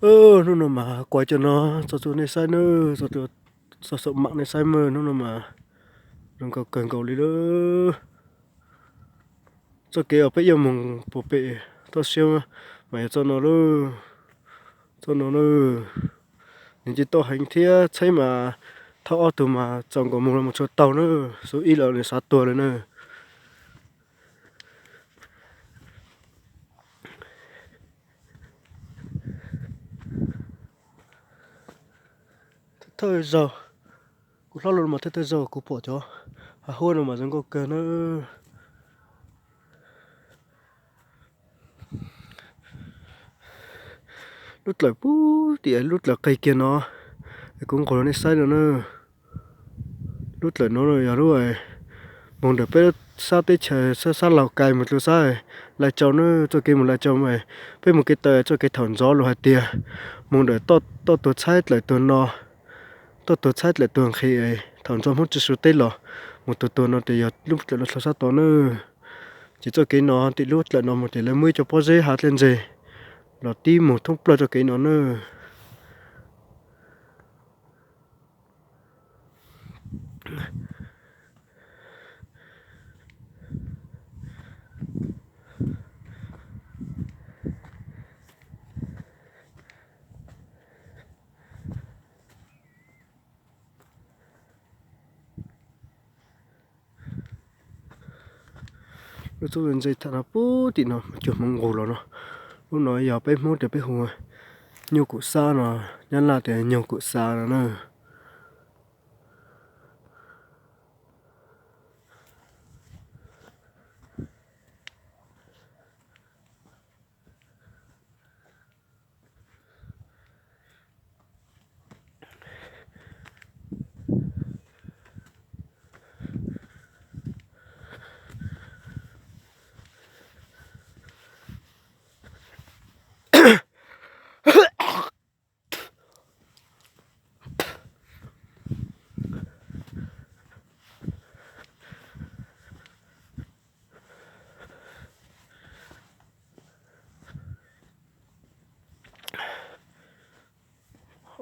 Hnub no mas kuav cov no tso rau nej saib nawb, tso xaum mam nej saib mas hnub no mas zoo nkauj kawg nkaus li lawm. Txoj kev uas peb yuav mus puag pem toj siab mas yog txoj no lawm, txoj no na. Nws ces toj heev thiab txheeb mas thauj ob tug mas txaus nkaus mus los mus tsis tau na, xub ib los nws xav tuag lawm na. Thawj zaug, kuv hlob los mas thawj thawj zaug kuv pom cov hav huab no mas zoo nkauj kawg na. Lub dlawm puag tim lub dlawm qis kiag no, kuv nqus rau nej saib no na. Lub dlawm no yog lub moog ntawm peb sab teb chaws sab Laus Kais mus rau sab Lai Châu na, txoj kev mus Lai Châu mas peb mus kev taw txoj kev thaum ntxov los hais tias moog ntawm toj tuag txhaib dlawm tuag no, toj tuag txhaib dlawm tuag nqhis thaum ntxov Hmoob tsis su teb los mus tuag tuag no ces yog lub dlawm no dlhau sab tod na. Ces txoj kev no tim lub dlawm no mus ces lawv muaj ib co pob zeb hav dlej ntseg los tib mus thoob plaws txoj kev no na. Lub txuj ntse tham no puag tim no cuag Hmoob nqus los no. Lub no yog peb Hmoob tias peb hu Nyuj Kum Xab no, Nyab Laj tias Nyuj Kum Xab no na.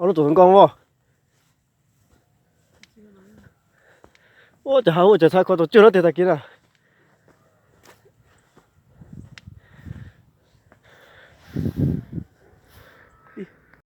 Ob lub tau zoo nkauj as. Ua cas hav ua cas txhab kho tau cuag lub tiag tag kis na.